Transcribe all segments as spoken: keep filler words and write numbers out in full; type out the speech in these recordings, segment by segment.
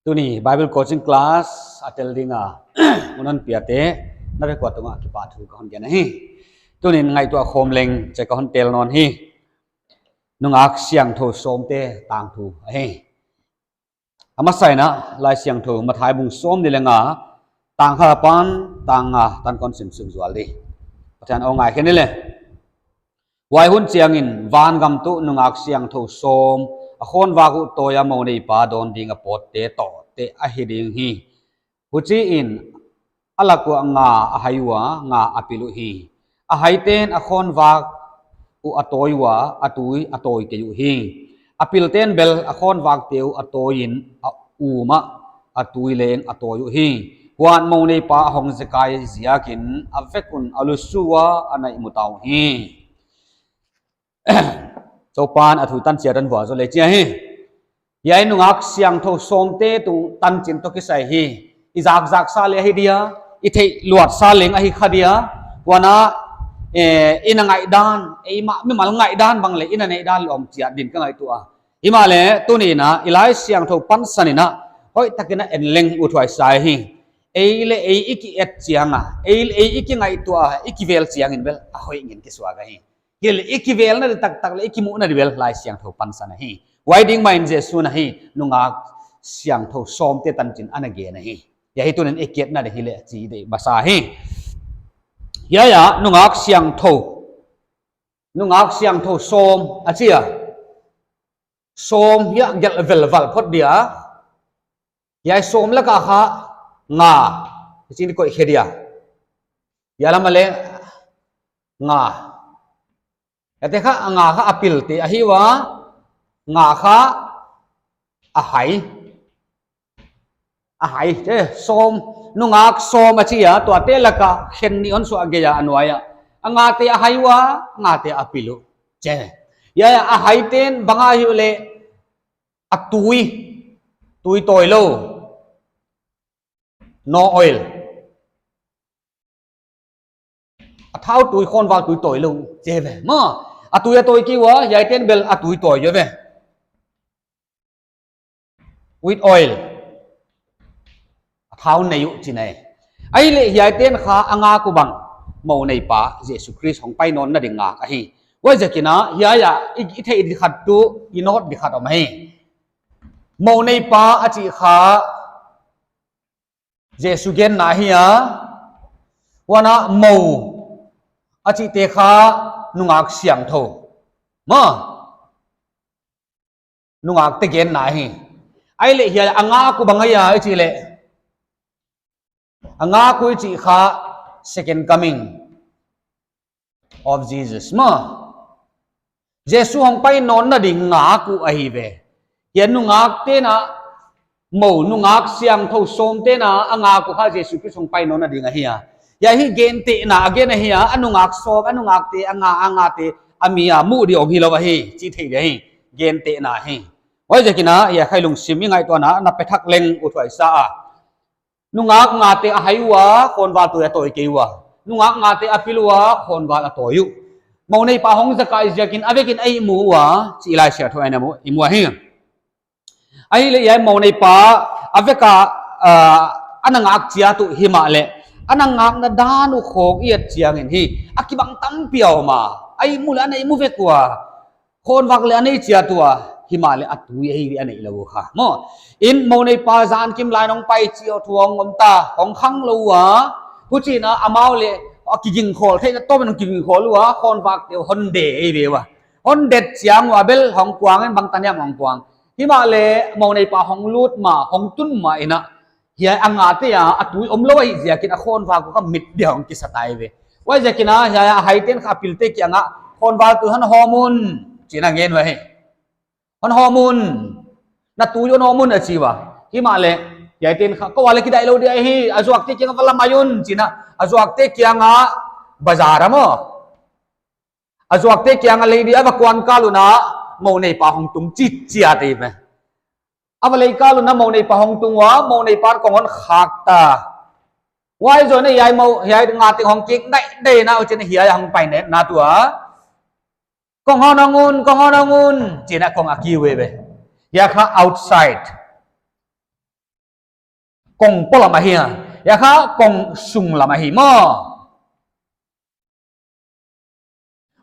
Tuni Bible coaching class a tel dinga hun hon piate na vek ua tungah kipahthu ka hon gen ahi. Tunin ngaihtuah khawm leng chih ka hon tel nawn hi. Nungak siangthou sawmte tangthu ahi. A masa in a Laisiangthou Matthai bung sawmnih leh nga, tang khat apan tang nga tan kon sim suk zual di. Pathian aw ngai khe ni le. Huai hun chiangin vangam tuh nungak siangthou sawm a khawnvak uh tawia mouneipa dawn dinga pawtte tawh teh ahi ding hi. Huchiin a lak uah nga a hai ua, nga a pil uhi. A haiten a khawnvak uh a tawi ua, a tui a tawi kei uhi. A pilten bel a khawnvakte uh a tawiin a um ah a tui leng a tawi uhi. Huan mouneipa a hong zekai ziakin a vek un a lusu ua a naihmu ta uhi. Toupan a thu tan chiat hon vualzawl leh chi ahi. Hiai nungak siangthou sawmte tuh tanchin toh kisai hi. I zakzak sa leh ahi dia, i theih luat sa leng ahi kha dia. Huan a, eh, i na ngaihdan, eimah mimal ngaihdan bang leh i na neihdan leh om chiat din ka ngaihtuah. Himahleh tuni'n a i Laisiangthou pansan in a hoihtakin a en leng uthuai sa hi. Ei leh ei i ki-et chiang a, ei leh ei i kingaihtuah a, i kivel chiangin bel a hoih ngin kisuak ahi. Hileh i kivelna di taktak leh i kimuhna di bel Laisiangthou pansan ahi. Huai ding mahin Jesu'n ahi, nungak siangthou sawmte tanchin ana gen ahi. Hiai hi tunin i ki-etna di hileh chi di masa hi. Hiai ah nungak siangthou, nungak siangthou sawm a chi a. Sawm hiai gelh velval phot dia. Hiai sawm laka kha nga i chi di koih khe dia. Hiai lam ah leh nga. Hiaite kha a nga kha a pilte ahi ua, nga kha a hai. A hai, eh, sawm, nungak sawm a chi a, tuate laka khen nih hon suah gei a a nuai ah. A ngate a hai ua, a ngate a pil uh. Che. Hiai a haiten bang ahi uleh a tui, tui tawi lou. No oil. A thautui khawnvak tui tawi lou. Che ve. Maw, a tui a tawi kei ua, hiaiten bel a tui tawi uh ve. With oil. A thau nei uh chihna. Ahihleh hiaiten kha a ngak uh bang mouneipa Jesu Khrist hong pai nawnna ding ngak ahi. Huaiziakin a hiai ah i, i theih di khat tuh i note di khat om hi. Mouneipa a chih kha Jesu genna ahi a. Huan a mou a chihte kha nungak siangthou. Maw. Nungakte genna ahi. Ahihleh hiai a ngak uh bang ahia i chih leh, a ngak uh i chih kha second coming of Jesus maw. Jesu hong pai nawnna ding ngak uh ahi ve. Hiai nungakte'n a mou, nungak siangthou sawmte'n a ngak uh kha Jesu Khrist hong pai nawnna ding ahi a. Hiai hi gentehna a gen ahi a, a nungak sawm, a nungakte, a nga, a ngate, a mi a muh di om hilou ahi, chi thei di ahi, gentehna hi. Huaiziakin a, hiai kha i lungsim i ngaihtuahna, na pe thak leng uthuai sa a. Nungak ngate a hai ua, khawnval tui a tawi kei ua. Nungak ngate a pil ua, khawnval a tawi uh. Mouneipa hong zekai ziakin a vekin a ihmu ua, chih Laisiangthou ah i mu, i mu ahi. Ahihleh hiai mouneipa a vek a, ah, ana ngak chiat uh himahleh, ana ngakna dan uh khawng i et chiangin hi, a kibang tampi a om a. A ihmu leh ana ihmu vek ua. Khawnvak leh a nei chiat ua, himahleh a tui ahi a neih lou uh kha. Maw, in mouneipa zan kim lai in hong pai chih thu hong om ta, hong khang lou ua, huchiin a amau leh a kigingkhawl theihna tawp in hong kigingkhawl ua, khawnvakte uh hon de ei ve ua. Hon det chiang ua bel hong kuang in bangtan hiam hong kuang. Himahleh mouneipa hong lut ma, hong tun ma in a, hiai a ngate a, a tui omlou ahih ziakin a khawnvak uh kha mit dia hong kisa ta ei ve. Huaiziakin a, hiai a haite'n kha a pilte kiangah, khawnval tui hon hawm un, chi'n a ngen uhi. Hon hawm un, na tui hon hawm un a chi ua. Himahleh, hiaite'n kha, kou a leh kidaih lou dia hi, a zuakte kiangah va la mai un, chi'n a, a zuakte kiangah bazar ah maw. A zuakte kiangah lei dia va kuan kal un a, mouneipa hong tung chih chiat ei ve. A va lei kal un a mouneipa hong tung ua, mouneipa'n kong hon khak ta. Huai zoh in a hiai mou, hiai ngate hong kik daih daih in a, huchiin hiai hong pai nawn tua. Kong hon hawm un, kong hon hawm un, chi'n a kong a kiu ei ve. Hiai kha outside. Kong polam ahi a. Hiai kha kong sunglam ahi maw.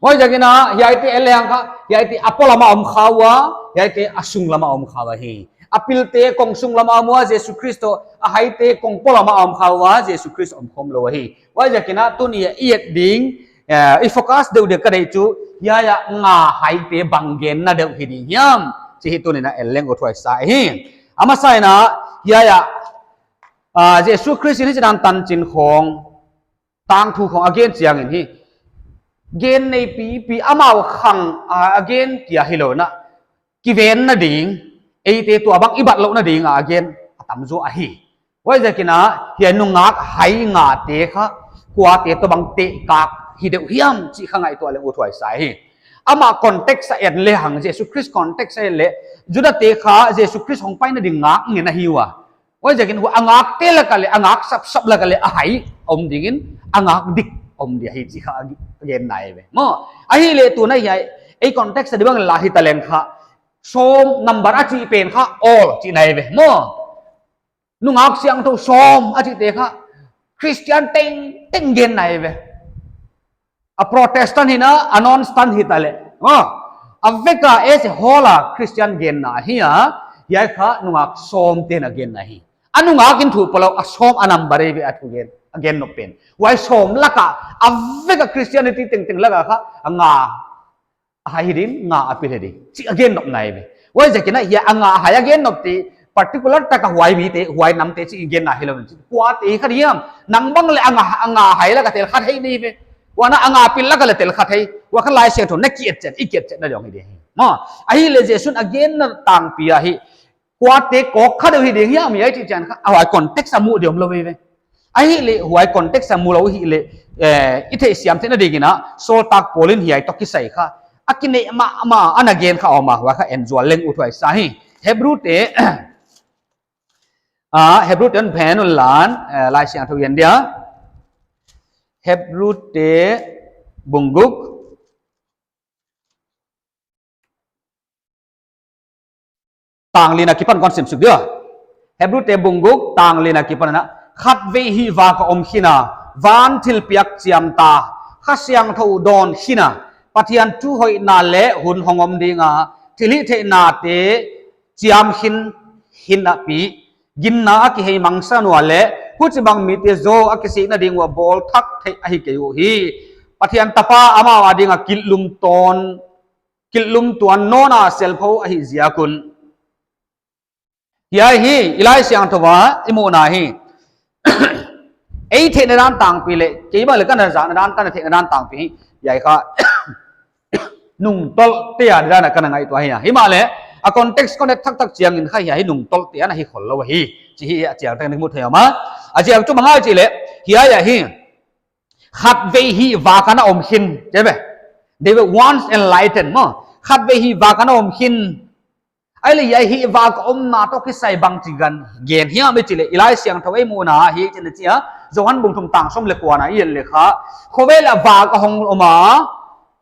Huaiziakin a, hiaite en lehang kha, hiaite a polam a om kha ua, hiaite a sunglam a om kha ua hi. A pilte kong sunglam a om ua, Jesu Khrist toh, a haite kong polam a om kha ua, Jesu Khrist om khawm lou hi. Huaiziakin a, tuni a i et ding, eh, i focus deuh deuh ka deih chu, hiai a nga haite bang genna deuh hi ding hiam. Chih hi tuni'n a en leng uthuai sa hi. A masa in a, hiai a, ah, Jesu Khrist in hichidan tanchin khong, tangthu khong a gen chiangin hi. Gen neipipi amau khang a, a gen kia hilou in a. Kivenna ding, eite tuabang i bat louhna ding a, a gen a tamzaw ahi. Huaiziakin a, hiai nungak hai ngate kha, kuate tuabang tehkak hi deuh hiam chih kha ngaihtuah leng uthuai sa hi. Amah context a en lehang, Jesu Khrist context a en leh, Judate kha Jesu Khrist hongpaina ding ngak ngen ahi ua. Huaiziakin huai a ngakte lak a leh, a ngak sapsap lak a leh, a hai om dingin, a ngak dik om dia hi chih kha a gen nai ve. Maw, ahihleh tuna hiai, ei context a di bang la hi taleng kha, sawm number a chih pen kha all chih nai ve. Maw, nungak siangthou sawm a chihte kha, Christian tengteng gen nai ve. A Protestant hi in a, a non-Protestant hi taleh. Maw, a vek a as a whole a Christian genna hi a, hiai kha nungak sawmte'n a genna hi. A nungak in thu pulou, a sawm a number ei ve a thu gen, a gen nop pen. Huai sawm lak a, a vek a Christianity tengteng lak a kha, a nga a hai hi ding, nga a pil hi ding. Chih a gen nop nai ve. Huaiziakin a hiai a nga a hai a gen nop te, particular tak a huai mite, huai namte chih genna hilou in chih. Kuate kha diam, nang bang leh a nga, a nga hai lak a tel kha thei nei ve. Huan a nga pil lak a leh tel kha thei. Huai kha Laisiangthou in a kietchian, i kietchianna ding hi ding hi. Maw, ahihleh Jesu'n a genna tangpi ahi. Kuate kawk kha deuh hi ding hiam hiai chih chiang kha, a huai context a mu deuh omlou ve. Ahihleh huai context a mulou hihleh, eh, i theihsiam theihna dingin a, Sawltak Paul in hiai toh kisai kha, a kinei mahmah ana gen kha om a, huai kha en zual leng uthuai sa hi. Hebrute, ah, Hebrute hon phen un lan, eh, Laisiangthou en dia. Hebrute bung guk. Tang li in a kipan kon sim suk dia. Hebrute bung guk tang li in a kipan in a, khatvei hih vak a om khin a, van thilpiak chiam ta, Kha Siangthou dawn khin a, Pathian thu hoihna leh hun hong om ding a, thilhihtheihnate chiam khin, khin a pi, ginna a kihei mangsa nung a leh, huchibang mite zaw a kisikna ding ua bawl thak theih ahi kei uhi. Pathian Tapa amau a ding a kilhlum tawn, kilhlum tuan nawn a selpho ahih ziak un. Hiai hi, i Laisiangthou a i muhna hi. Ei theihna dan tangpi leh, kei bang leh ka na zahna dan, ka na theihna dan tangpi hi. Hiai kha, nungtolhte a dan a ka na ngaihtuah hi a. Himahleh, a context kon et thakthak chiangin kha hiai hi nungtolhte ana hi khollou hi. Chih hi a chiang tak in mu thei om a. A chiang chu bang ahia chih leh, hiai a hi. Khatvei hih vak ana om khin, chi ve. They were once enlightened, maw. Khatvei hih vak ana om khin. Ahihleh hiai hih vak omna toh kisai bangchi gen hiam i chih leh, i Laisiangthou a i muhna hi chih leh chia, Johan bung thum tang sawm leh kuana i et leh kha, khovel a vak a hong om a,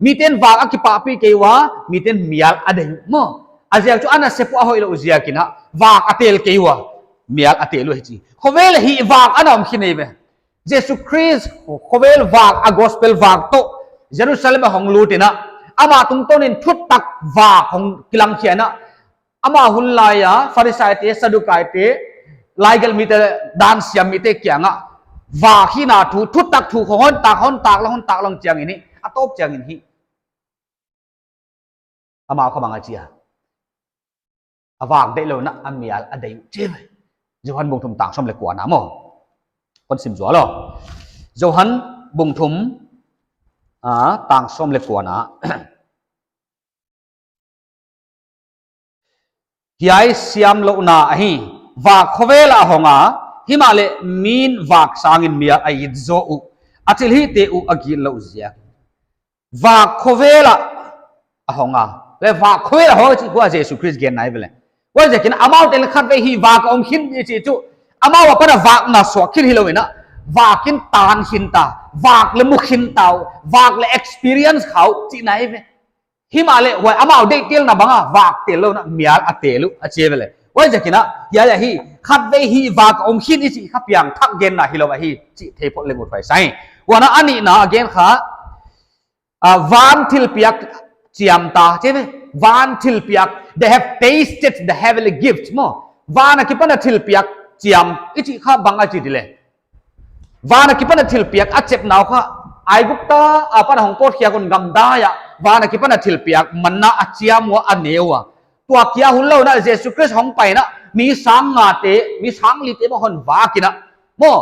miten vak a kipahpih kei ua, miten mial a deih uh maw. A ziak chu ana sep uh a hoihlou ziakin a, vak a tel kei ua, mial a tel uh hi chi. Khovel a hih vak ana om khin ei ve. Jesu Khrist khovel vak a gospel vak toh Jerusalem a hong lut in a, ama tungtawnin thutak vak hong kilang khia in a, ama hun lai a Pharisaite, Sadukaite, laigelhmite, dan siam mite kiang a vak hihna thu, thutak thu khong hon tak, hon tak lou, hon tak lou chiangin hi, a tawp chiangin hi. Amau kha bang a chi a. A vak deih lou in a, a mial a deih uh chi ve. Johan bung thum tang sawm leh kuana maw. Kon sim zual lou. Johan bung thum, ah, tang sawm leh kuana. Hiai siamlouhna ahi, vak khovel a hong a, himahleh min vak sangin mial a it zaw uh, a thilhihte uh a gitlouh ziak. Vak khovel a hong a. Leh vak khovel a hong chih kua Jesu Khrist genna hi ve leh. Huaiziakin amau tel khatvei hih vak a om khin i chih chu. Amau apan a vak na suak khin hilou in a. Vak in tan khin ta. Vak leh mu khin ta uh. Vak leh experience kha uh chihna hi ve. Himahleh huai amau deihtelna banga vak tel lou in a mial a tel uh a chi ve leh. Huaiziakin a, hiai ahi, khatvei hih vak om khin i chih kha piangthak genna hilou ahi chih thei phot leng ut huai sa hi. Huan a nihna a gen kha, ah, van thilpiak chiam ta, chi ve, van thilpiak, they have tasted the heavenly gift, maw. Van akipan a thilpiak chiam, i chih kha bang a chi di leh. Van akipan a thilpiak a chepna uh kha, Aigupta apan a hong pawtkhiak un gamdai a, van akipan a thilpiak, manna a chiam ua a ne ua. Tua kia hun lou in a Jesu Khrist hong pai in a, mi sang ngate, mi sang lite bang hon vak in a. Maw,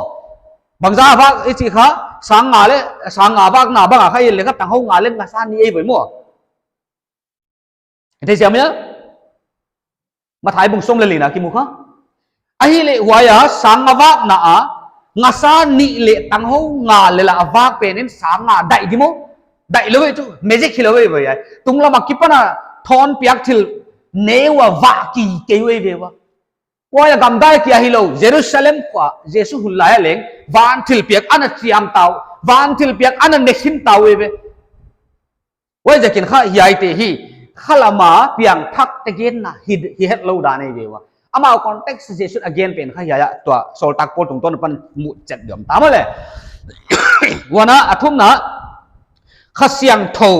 bangzah vak i chih kha, sang nga leh, sang nga vakna bang a kha i et leh kha tanghou nga leh ngasa nih ei ve maw. Thei siam ia? Mathai bung sawm leh lina kimu kha. Ahihleh huai a sang nga vakna a, ngasa nih leh tanghou nga leh la a vak pen in sang nga daih di maw. Daih lou ve chu, magic hilou ve ve ia. Tunglam akipan a thawn piak thil ne ua vak kei kei ve ve ua. Huai a gamdai kia hilou, Jerusalem khua, Jesu hun lai a leng, van thilpiak ana chiam ta uh, van thilpiak ana ne khin ta uh ve. Huaiziakin kha hiaite hi, khalam a piangthakte genna hi, hi hetlou dan ei ve ua. Amau context Jesu a gen pen kha hiai a tua sawltak Paul tungtawn apan mu chet diam ta maw leh. Huan a thumna, Kha Siangthou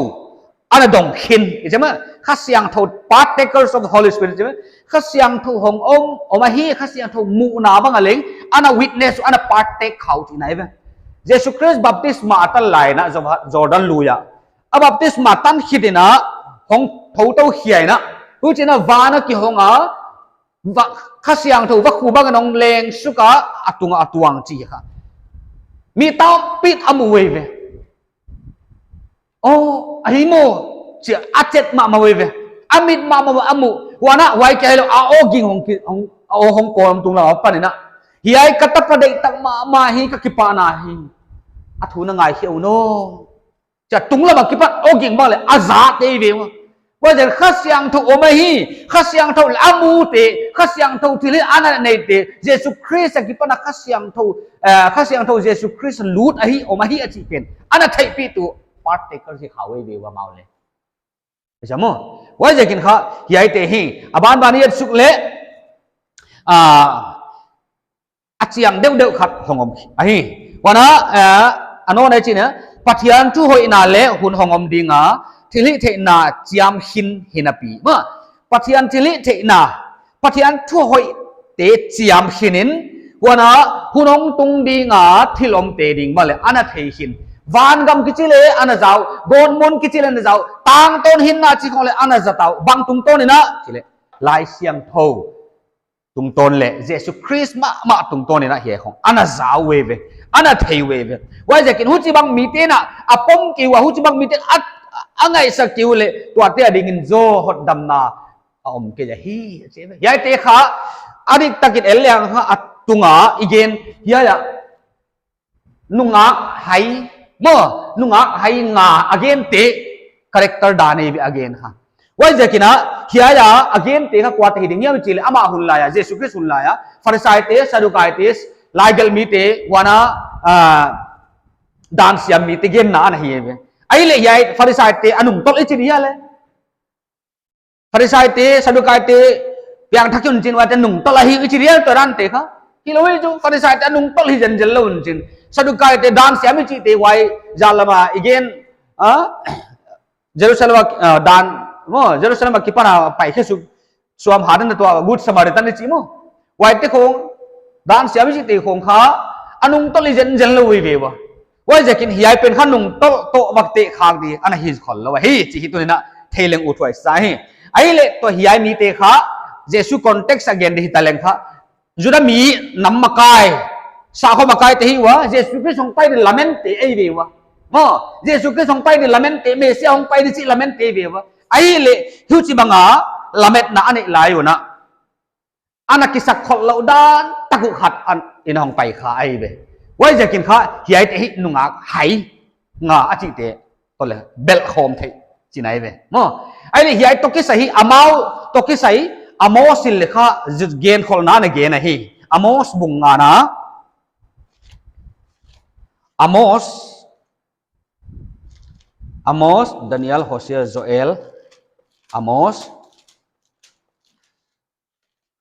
ana dong khin, i chi maw, Kha Siangthou, partakers of the Holy Spirit, i chi maw, Kha Siangthou hong om, om ahi, Kha Siangthou muhna bang a leng, ana witness, ana partake kha uh chihna ei ve. Jesu Khrist baptisma a tan lai in a, Jordan lui a. A baptisma tan khit in a, hong thoutou khia in a, huchiin a van a kihong a, va, Kha Siangthou vakhu bang in hong leng suk a, a tung a tuang chi kha. Mi tampi in a mu ve ve. Oh, ahi maw, chi a chet mahmah ve ve. A mit mahmah a mu. Huan a, huai kia hilou, a aw ging hong ki, hong, a aw hong kawm tunglam apan in a. Hiai ka tapa deihtak mahmah hi, ka kipahna hi. A thu na ngaikhe un aw. Chi a tunglam akipan aw ging bang leh, a zate ve ua. Huaiziakin Kha Siangthou om ahi, Kha Siangthou leh a mute, Kha Siangthou thilhih ana neite, Jesu Khrist akipan a Kha Siangthou, eh, Kha Siangthou Jesu Khrist lut ahi, om ahi a chih pen. Ana theihpih tu, partaker hi kha uh ei ve ua amau leh. I chi maw. Huaiziakin kha, hiaite hi, a banban i et suk leh, ah, a chiang deuhdeuh khat hong om ahi. Huan a, eh, a nawn ei chih in a, Pathian thu hoihna leh hun hong om ding a, thilhihtheihna chiam khin hinapi. Maw, Pathian thilhihtheihna, Pathian thu hoihte chiam khin in, huan a hun hong tung ding a thil omte ding bang leh, ana thei khin. Vangam kichi leh ana zau, gawtmun kichi leh ana zau, tangtawn hinna chih khong leh ana zat uh, bang tungtawn in a, chih leh, Laisiangthou tungtawn leh, Jesu Khrist mahmah tungtawn in a hiai khong ana zau ve ve, ana thei ve ve. Huaiziakin huchibang mite in a, a pom kei ua, huchibang mite a, a ngaihsak kei uleh, tuate adingin zaw hotdamna a om kei ahi, chi ve. Hiaite kha, a diktakin en leng kha a tunga i gen, hiai a, nungak hai, maw, nungak hai nga a gente, character dan ei ve a gen kha. Huaiziakin a, hiai a, a gente kha kuate hi ding hiam i chih leh, amah hun lai a, Jesu Khrist hun lai a, Pharisaite, Saddukaite, laigelhmite, huan a, ah, dan siam mite genna ana hi ve. Ahihleh hiai Pharisaite a nungtolh i chi di hia leh. Pharisaite, Saddukaite, piangthak un chin huaite nungtolh ahi i chi di hia, tua dan te kha. Hilou ei chu, Pharisaite a nungtolh hi zenzen lou un chin. Saddukaite dan siam i chihte huai, zan lam a i gen, ah, Jerusalem a, ah, dan, maw, Jerusalem akipan a pai khe suk, suam hat in a tua, Good Samaritan i chi maw. Huaite khong, dan siam i chihte khong kha, a nungtolh hi zenzen lou ei ve ua. Huaiziakin hiai pen kha nungtolh toh vak te khak di, ana hi khol lou ahi, chih hi tuni'n a thei leng ut huai sa hi. Ahihleh tua hiai mite kha, Jesu context a gen di hita leng kha, Juda mi nam makai, sakhaw makaite hi ua, Jesu Khrist hong pai di lamentte ei ve ua. Maw, Jesu Khrist hong pai di lamentte, Mesia hong pai di chih lamentte ei ve ua. Ahihleh, huchibang a, lametna a neih lai un a, ana kisakkholh louh dan tak uh khat in a hong pai kha ei ve. Huaiziakin kha, hiaite hi nungak hai nga a chihte toh leh belh khawm theih chihna ei ve. Maw, ahihleh hiai toh kisai hi, amau toh kisai, Amos in leng kha, genkholhna ana gen ahi. Amos bung ngana. Amos, Amos, Daniel, Hosea, Joel, Amos.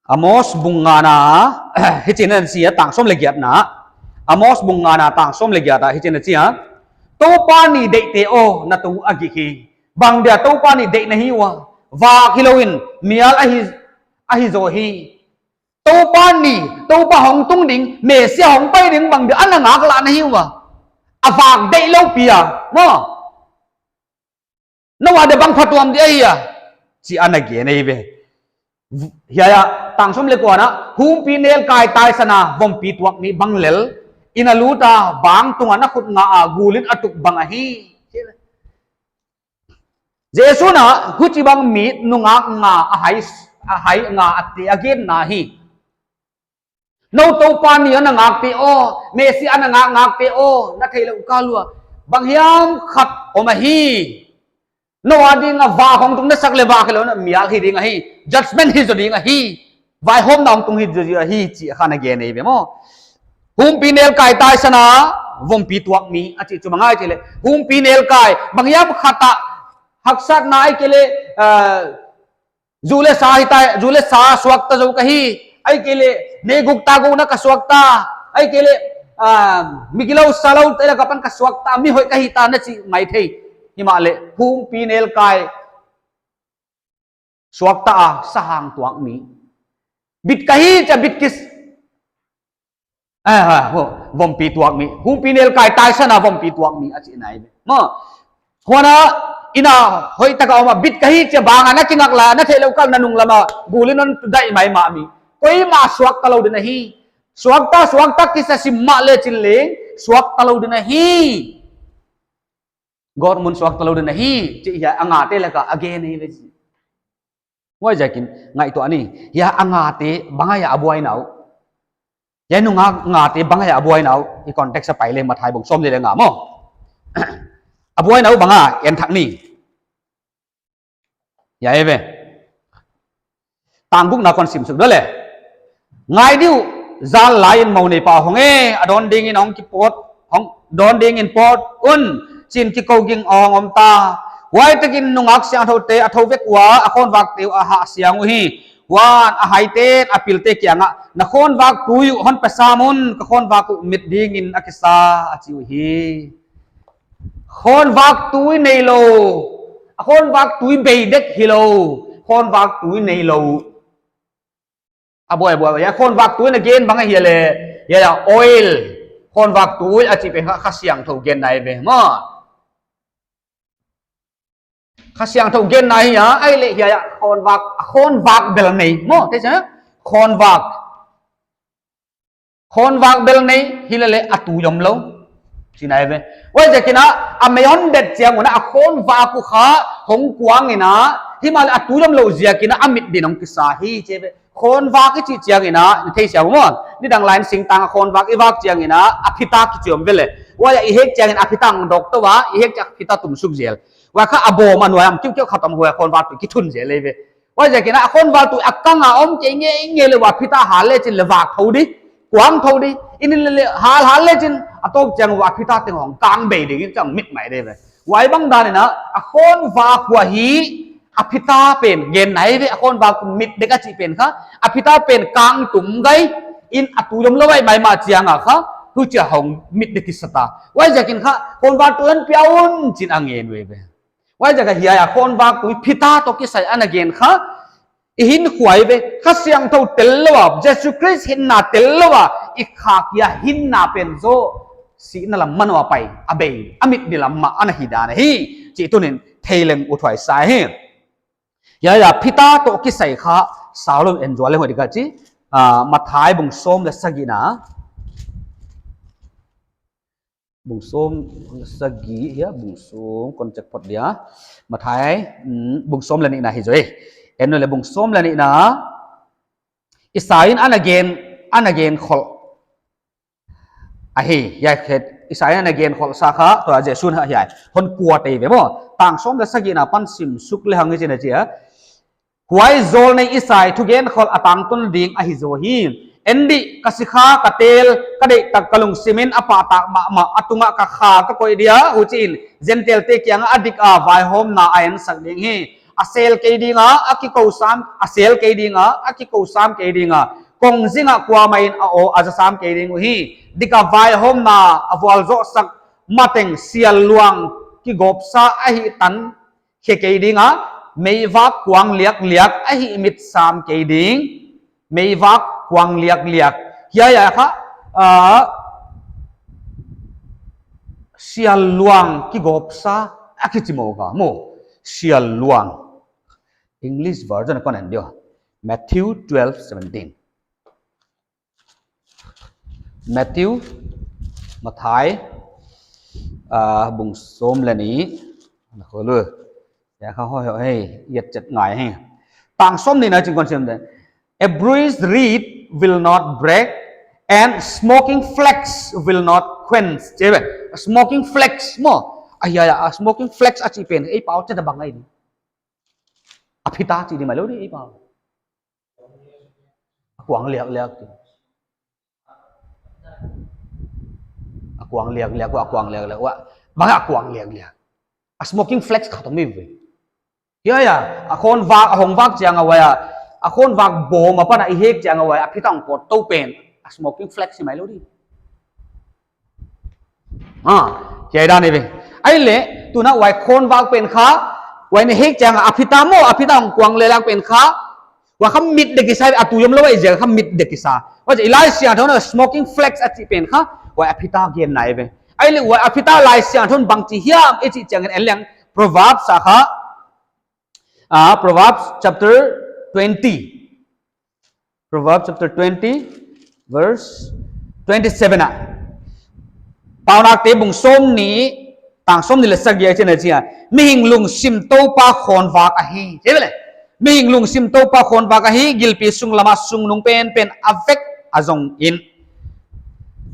Amos bung ngana, hichi'n a chi a, tang sawm leh giatna. Amos bung ngana tang sawm leh giat ah hichi'n a chi a. Toupa ni deihte aw, na tung a gik hi. Bang dia Toupa ni deih na hi ua? Vak hilou in mial ahi, ahi zaw hi. Toupa ni, Toupa hong tung ding, Messia hong pai ding bang dia ana ngak lah na hi ua? A vak deih lou pi a, maw. Nou a dia bang phatuam dia hi a, chi ana gen ahi ve. Hiai a, tang sawm leh kuana, humpi nelkai taisan a vompi tuak mi bang lel, inn a lut a, bang tung a na khut nga a, gul in a tuk bang ahi. Jesu'n a, huchibang mi nungak nga a hai, a hai nga a te a genna hi. Nou Toupa ni ana ngak te aw, Messia ana ngak ngak te aw, na theih leh u ka lua. Bang hiam khat om ahi. Nou a ding a vak hong tung na sak leh vak hilou in mial hi ding ahi. Judgment hi zaw ding ahi. Vaihawmna hong tung hi zaw ahi chi kha ana gen ahi ve maw. Humpi nelkai taisan a vompi tuak mi a chi chu bang ahia chi leh. Humpi nelkai, bang hiam khat a haksatna ahihkeileh, ah, zu leh sa hi ta, zu leh sa suakta zou ka hi, ahihkeileh, neih guk ta gukna ka suakta, ahihkeileh, ah, mi gilou salou te lak apan ka suakta, mi hoih ka hi ta na chi maithei. Himahleh, humpi nelkai suakta a sahang tuak mi. Bit ka hi chia bit kis. Ah, ah, ho, vompi tuak mi. Humpi nelkai taisan a vompi tuak mi a chihna ahi ve. Maw. Huan a, inn a hoihtak a om a bit ka hi chia bang a na kingak lai, na theih leh u ka lua, na nung lam a gul in hon daih maimah mi. Koimah suakta lou ding ahi. Suakta, suakta kisa sim mahleh chin leng, suakta lou ding ahi. God mun suakta lou ding ahi, chih hiai a ngate lak a a gen ahi ve chi. Huaiziakin ngaihtuah ni, hiai a ngate bang ahia a buaina uh. Hiai nungak ngate bang ahia a buaina uh, i context a pai leh Matthai bung sawm leh nga maw. A buaina uh bang ahia, en thak ni. Hiai ve. Tang gukna kon sim suk ding leh. Ngai di uh, zan lai in mou neipa hong e, a dawn ding in hong kipawt, hong dawn ding in pawt un, chi'n kikou ging a hong om ta. Huai takin nungak siangthoute a thou vek ua, a khawnvakte uh a hah siang uhi. Huan a haite'n a pilte kiangah, na khawnvak tui uh hon pe sam un, ka khawnvak uh mit ding in a kisa, a chi uhi. Khawnvak tui neilou. A khawnvak tui bei dek hilou. Khawnvak tui neilou. A buai buai, hiai khawnvak tui na gen bang ahia leh. Hiai a oil. Khawnvak tui a chih pen kha, Kha Siangthou genna ahi ve maw. Kha Siangthou genna ahi a, ahihleh hiai a khawnvak, a khawnvak bel nei maw. Te cha, khawnvak. Khawnvak bel nei, himahleh a tui omlou. Chihna ahi ve. Huaiziakin a, a mei hon det chiang un a khawnvak uh kha, hong kuang in a, himahleh a tui omlou ziakin a, a mit ding in hong kisa hi chi ve. Khawnvak i chih chiang in a, na thei sia maw. Nidang lai in singtang a khawnvak i vak chiang in a, a phita kichi om ve leh. Huai a i hek chiang in a phita hong dok tou a, i hek chiang a phita tum suk zel. Huai kha a bawm a nuai a kiukiu khat om huai khawnvak tui kithun zel ahi ve. Huaiziakin a khawnvak tui a kang a om kei ngeingei leh huai phita hal lechin leh vak thou di, kuang thou di, in in leh hal hal lechin a tawp chiang huai phita teng hong kang bei ding in chang mit mai di ve. Huai bang dan in a, a khawnvak huai hi a phita pen genna ahi ve, a khawnvak mit dek a chih pen kha, a phita pen kang tum gai, in a tui omlou vai maimah chiang a kha, huchia hong mit dek kisa ta. Huaiziakin kha, khawnvak tui hon pia un chi'n a ngen uh ahi ve. Huaiziak a hiai a khawnvak tui phita toh kisai ana gen kha, i hinkhua ahi ve, Kha Siangthou tel lou a, Jesu Khrist hinna tel lou a, i khak a hinna pen zaw, sihna lam mah a pai, a bei, a mit ding lam mah ana hi dan ahi, chih tuni'n thei leng uthuai sa hi. Hiai a phita toh kisai kha, sau lou in en zual leng hoih di ka chi, ah, Matthai bung sawm leh sagihna. Bung sawm leh sagih hia, bung sawm kon check phot dia. Matthai, mm, bung sawm leh nihna hi zaw e. En leh bung sawm leh nihna. Isai in ana gen, ana gen khol. Ahi, hiai khet, Isai in ana gen khol sa kha, tua Jesu'n hiai. Hon kuat ahi ve maw. Tang sawm leh sagihna pan sim suk lehang hichi'n a chi a. Huai zawlnei Isai thugen khol a tangtun ding ahi zaw hi. En di, ka sikha ka tel, ka deihtak ka lungsim in a pahtak mahmah, a tungah ka kha ka koih dia, huchiin, Gentile te kiangah a dik a vaihawmna a ensak ding hi. A sel kei ding a, a kikou sam, a sel kei ding a, a kikou sam kei ding a. Kongzing a kuamah in a aw a za sam kei ding uhi. Dik a vaihawmna a vualzohsak mateng sial luang kigawpsa ahih tan khe kei ding a, meivak kuang liakliak ahih mit sam kei ding, meivak kuang liakliak. Hiai a kha, ah, sial luang kigawpsa a kichi maw ka maw. Sial luang. English version kon en dia. Matthew twelve seventeen. Matthew, Mathai, ah, bung sawm leh nih. Na kholu. Ya kha hoi hoi, hei, yet chet ngai hei. Tang sawm nih na ching kon sim de. A bruised reed will not break, and smoking flax will not quench. Chi ve, smoking flax maw. Ah, ya, ya, ah, smoking flax a chih pen, ei pau chet a bang ai. A phita chih di mai lou di, ei pau. A kuang liakliak. A kuang liakliak, a kuang liakliak, wa. Bang a kuang liakliak. A smoking flax khat om mai ve. Ya, ya. A khonvak, a hong vak chiang a wa ya. A khonvak bawm apan a i hek chiang a wa ya. A phita hong pawt tou pen. A smoking flax hi mai lou di. Ah, hiai dan ahi ve. Ahihleh, tuna huai khonvak pen kha, huai na hek chiang a phita maw, a phita hong kuang liakliak pen kha, huai kha mit dek kisa, a tui omlou ahih ziak kha mit dek kisa. Huai i Laisiangthou na smoking flax a chih pen kha, huai a phita genna ahi ve. Ahihleh huai a phita Laisiangthou in bang chi hiam i chih chiangin en leng Proverbs a kha, ah, Proverbs chapter twenty. Proverbs chapter twenty, verse twenty-seven ah. Paunakte bung sawm nih, tang sawm nih leh sagih ah hichi'n a chi a. Mihing lungsim Toupa khonvak ahi. Chi ve leh. Mihing lungsim Toupa khonvak ahi, gilpi sung lam ah sungnung penpen a vek a zong in.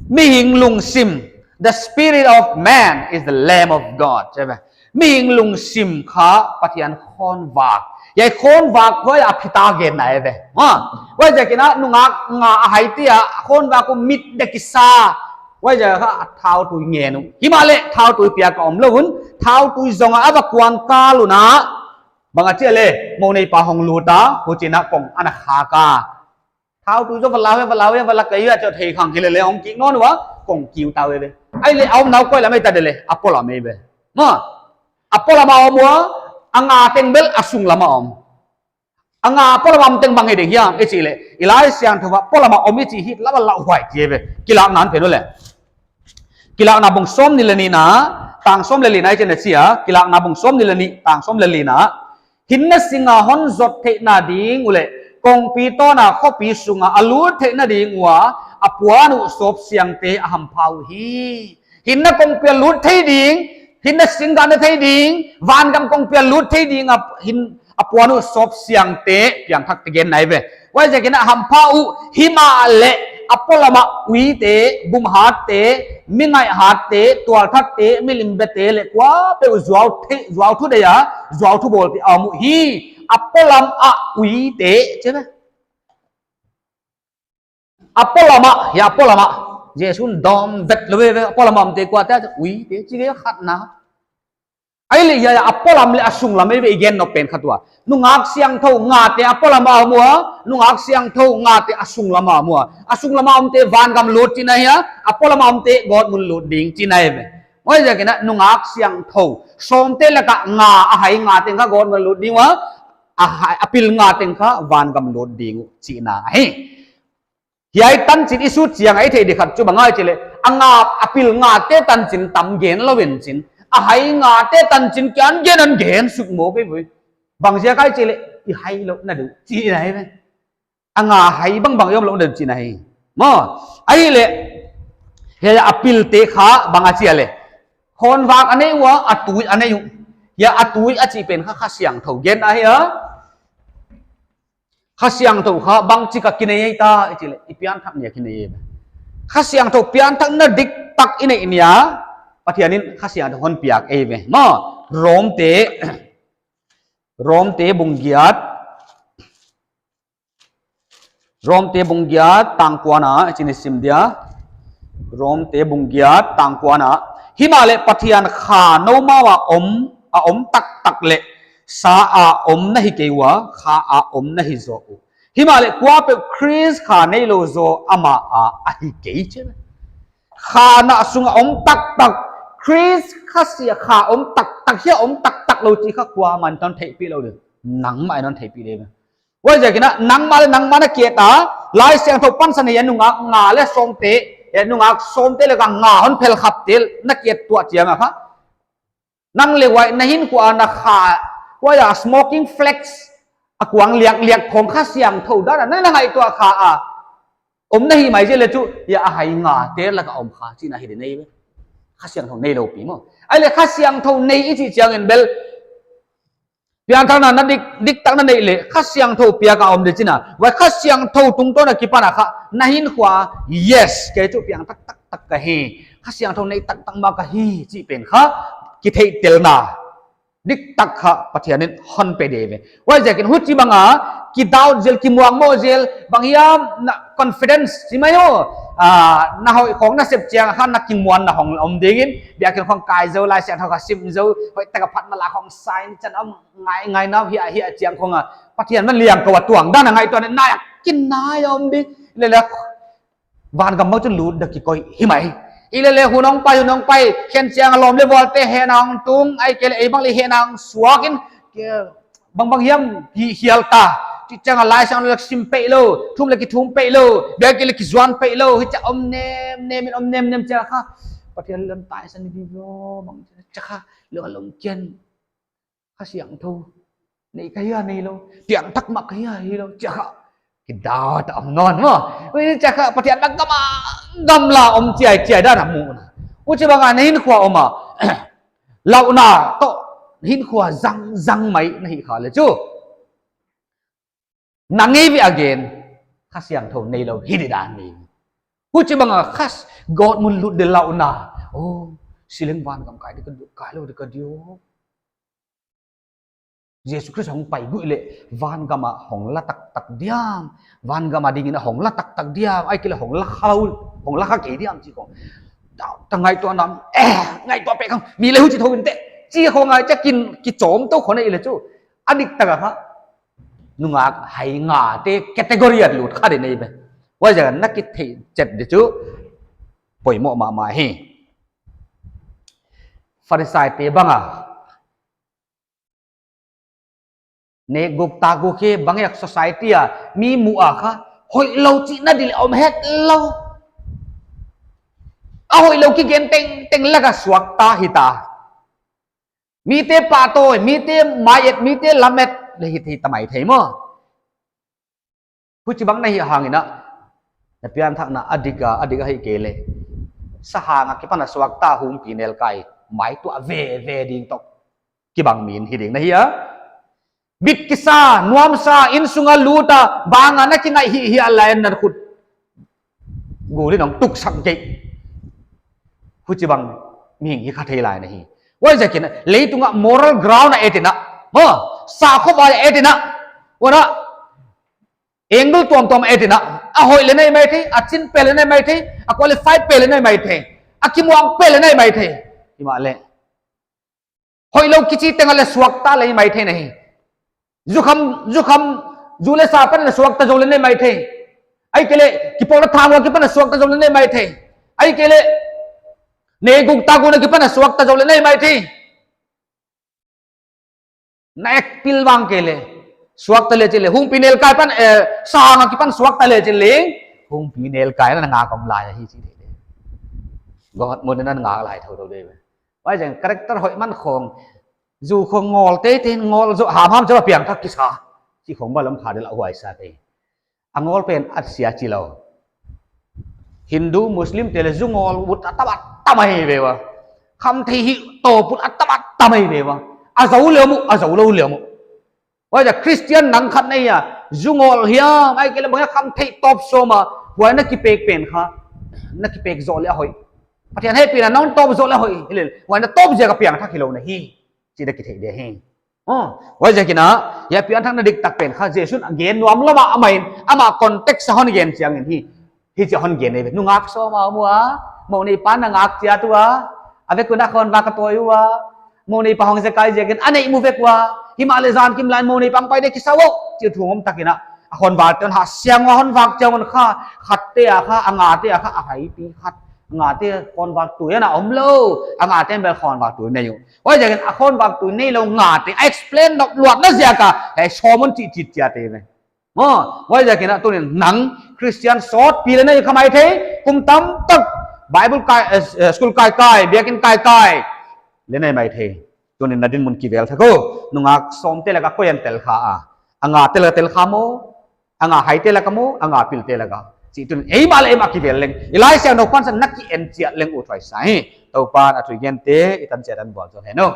Mihing lungsim, the spirit of man is the Lamb of God. Chi ve. Mihing lungsim kha Pathian khonvak. Hiai khonvak huai a phita genna ahi ve. Ha? Huaiziakin a nungak nga a hai tia khonvak uh mit dek kisa. Huaiziak kha a thautui ngen uh. Himahleh thautui piak a omlou un. Thautui zong a va kuan kal un a. Bang a chi a leh. Mou neipa hong lut a. Huchi'n a kong ana khak a. Thautui zaw va lau e, va lau e, va la kei e, a chih thei khang hilele hong kik nawn ua, kong kiu ta ve ve. Ahihleh a omna uh koi lam ahi ta de leh, a polam ahi ve. Maw, a polam a om ua, a nga teng bel a sunglam a om. A nga a polam a om teng bang hi ding hiam, i chih leh, i Laisiangthou a polam a om i chih hi lam a lauhuai chi ve. Kilakna pen uh leh. Kilakna bung sawm nih leh nihna, tang sawm leh lina hichi'n a chi a, Kilakna bung sawm nih leh nih, tang sawm leh lina. Hinna sing a hon zot theihna ding uh leh, kongpi tawn a khopi sung a a lut theihna ding ua, a puan uh sawpsiangte a hampha uhi. Hinna kongpi a lut thei ding, hinna sing gah na thei ding, vangam kongpi a lut thei ding a hin, a puan uh sawpsiangte, piangthakte genna ahi ve. Huaiziakin a hampha uh, himahleh a polam ah uite, bumhatte, mi ngaihhatte, tualthatte, mi limbete leh kuapeuh zuau thei, zuau thudeih a, zuau thubawlte a om uhi. A polam ah uite, chi ve. A polam ah, hiai a polam ah. Jesu'n dawm vet lou ve, a polam ah omte kuate, uite, chi ve khatna. Ahihleh hiai a polam leh a sunglam ahi ve i gen nop pen kha tua. Nungak siangthou ngate a polam a om ua, nungak siangthou ngate a sunglam a om ua. A sunglam a omte vangam lut chihna hi a, a polam a omte gawtmun lut ding chihna ahi ve. Huaiziakin a nungak siangthou. Sawmte laka nga a hai nga teng kha gawtmun lut ding ua, a hai, a pil nga teng kha vangam lut ding uh chihna ahi. Hiai tanchin i sut chiang a i theih di khat chu bang ahia chi leh, a nga a pil ngate tanchin tam gen lou in chin. A hai ngate tanchin kiang gen an gen suk maw kei vui. Bang ziak ahia chi leh, i hai louhna deuh chihna ahi ve. A nga hai bangbang i om louhna deuh chihna ahi. Maw, ahihleh, hiai a pilte kha bang a chi a leh. Khonvak a nei ua, a tui a nei uh. Hiai a tui a chih pen kha Kha Siangthou genna ahi a. Kha Siangthou kha bangchik a kinei ahi ta, i chih leh, i pianthak ni a kinei ahi. Kha Siangthou pianthakna diktak i neih ni a, Pathian in Kha Siangthou hon piak ahi ve. Maw, Romte, Romte bung giat, Romte bung giat tang kuana, i chih ni sim dia. Romte bung giat tang kuana. Himahleh Pathian Kha noumau a om, a om taktak leh, sa a om na hi kei ua, kha a om na hi zaw uh. Himahleh kuapeuh Khrist kha neilou zaw amah a ahi kei chi. Kha na sung a om taktak, Khrist kha sia kha om taktak, hia om taktak lou chi kha kuamah in hon theihpih lou ding. Nangmah in hon theihpih ding. Huaiziakin nangmah leh nangmah na ki-et a, Laisiangthou pansan a nungak nga leh sawmte, eh, nungak sawmte leh nga hon phel khapte na ki-et tuah chiang a kha, nang leh huai na hinkhua na kha, huai a smoking flax a kuang liakliak khong Kha Siangthou dan a na ngaihtuah kha a om na hi mai zel leh chu, hia a hai ngate lak a om kha chihna hi ding eive. Kha Siangthou neilou pi maw. Ahihleh Kha Siangthou nei i chih chiangin bel, pianthakna na dik, diktak na neih leh Kha Siangthou piak a om ding chihna. Huai Kha Siangthou tungtawn a kipan a kha na hinkhua, yes, kei chu piangthak taktak ka hi, Kha Siangthou nei taktak mah ka hi chih pen kha kitheihtelna diktak kha Pathian in hon pe ding eive. Huaiziakin huchibang a kidoubt zel, kimuangmoh zel, banghiam na confidence chi mai aw, ah, na hoih khong na sep chiang a kha na kimuanna hong om dingin, biakinn khong kai zou, Laisiangthou kha sim zou, hoihtak a phatna la khong sign chan om ngaingai na hia hia chiang khong a, Pathian mah liangko a tuang dan a ngaihtuah na a kinai om ding. Leh leh vangam mah chu lut ding kikoih hi mai. Hilele hun hong pai, hun hong pai, khen chiang a lawm leh vualte hehna hong tung, ahihkeileh ei bang leh hehna hong suak in, ke, bangbang hiam hi hial ta. Chih chiang a Laisiangthou leh sim peih lou, thum leh kithum peih lou, biakinn leh kizuan peih lou, hichia om nemnem in om nemnem chiang a kha, Pathian lam taisan di lo, bang chiang a kha, lung a lungkiang, Kha Siangthou nei ka hia neilou, piangthak mah ka hia hilou, chih kha kidoubt a om nawn maw. Huai chih kha Pathian na gam a, gam la om chiaichiai dan a mu na. Huchibang a na hinkhua om a, lauhna toh hinkhua zangzang mai na hih kha leh chu, nang ei ve again, Kha Siangthou neilou hi ding dan ni. Huchibang a kha, God mun lut ding lauhna. Oh, sileng vangam kai ding ka, kai lou ding ka diam. Jesu Khrist hong pai guih leh vangam a hong la taktak diam, vangam a dingin a hong la taktak diam, ahihkeileh hong la kha lou, hong la kha kei diam chih khong. Doubt a ngaihtuah nam, eh, ngaihtuah peh khong, mi leh huchi thou in te, chih khong ngai chih kin, kichom tou khong ei leh chu, a diktak a kha nungak hai ngate category a lut kha ding eive. Huaiziak a na kitheih chet ding chu poimoh mahmah hi. Pharisaite bang a, nek guk tak guk hi bang hiam society a mi muh a kha, hoihlou chihna di leh om hetlou. A hoihlou kigen tengteng lak a suakta hita. Mite pahtawi, mite mai-et, mite lamet leh hithei ta maithei maw. Huchibang na hih hangin a, na pianthakna a dik a, a dik ahihkeileh, sahang a kipan a suakta humpinelkai mai tuah veve ding toh kibang mi in hi ding na hi a. Bit kisa, nuamsa, innsung a lut a, bang a na kingaih hihhih a leh na khut gul in hong tuksak kei. Huchibang mihing hi kha thei lai na hi. Huaiziakin leitung a moral ground a et in a, maw, sakhua a et in a, huan a, angle tuamtuam a et in a, a hoih leh na hi maithei, a chin pen leh na hi maithei, a qualify pen leh na hi maithei, a kimuang pen leh na hi maithei. Himahleh hoihlou kichi teng a leh suakta leh hi maithei na hi. Zukham, zukham, zu leh sa apan leh suakta zou leh na hi maithei. Ahihkeileh kipawlna thang ua kipan a suakta zou leh na hi maithei. Ahihkeileh nek guk tak guk a kipan a suakta zou leh na hi maithei. Na ek pil bang keileh, suakta leh chin leng, humpinelkai pan, eh, sahang a kipan suakta leh chin leng, humpinelkai na ngak om lai hi chih. God mun in na ngak lai thouthou ding. Huaiziakin character hoih man khong, zu khong ngol teitei, ngol zoh hamham zoh a piangthak kisa. Chih khong bel om kha ding a, huai sa te. A ngol pen a sia chilou. Hindu, Muslim te leh zu ngol ut a tam a tam ahi ve ua. Khamtheih hi tawp ut a tam a tam ahi ve ua. A zou leh mu, a zou lou leh mu. Huaiziak Christian nang khat na hi a, zu ngol hiam, ahihkeileh bang hiam khamtheih tawp sawm a, huai na kipek pen kha, na kipek zoh leh a hoih. Pathian hehpihna nang tawp zoh leh a hoih, hilele, huai na tawp ziak a piangthak hilou na hi. Chih na kithei ding hi. Oh, huaiziakin a, hia pianthakna diktak pen kha Jesu'n a gen nuam lou mah, amah in, amah context a hon gen chiangin hi. Hichi a hon gen eive. Nungak sawm a om ua, mou nei pan a ngak chiat ua, a vek un a khonvak a tawi ua, Mou neipa hong zekai ziakin a neih mu vek ua. Himahleh zan kim lai mou neipa hong pai dek kisa uh, chi thu om takin a. A khonvalte'n ha siang ua hon vak chiang un kha, khatte a kha, a ngate a kha, a haipi khat. Ngate khonvak tui ana omlou, a ngate'n bel khonvak tui nei uh. Huaiziakin a khonvak tui neilou ngate, a explain dok luat na ziak a, hei sawm un chi chi chiate ve. Maw, huaiziakin a tunin nang Christian sawtpi le nei kha maithei, kum tamtak Bible kai, eh, eh, school kai kai, biakin kai kai, le nei maithei. Tunin na dinmun kivel thak o, nungak sawmte laka koi in tel kha a. A ngate laka tel kha maw, a nga haite laka maw, a nga pilte laka. Chih tunin eimah le eimah kivel leng. I Laisiangthou pansan na ki en chiat leng uthuai sa hi. Toupa'n a thu i gente, i tan chiat a hon bawl zou hen o.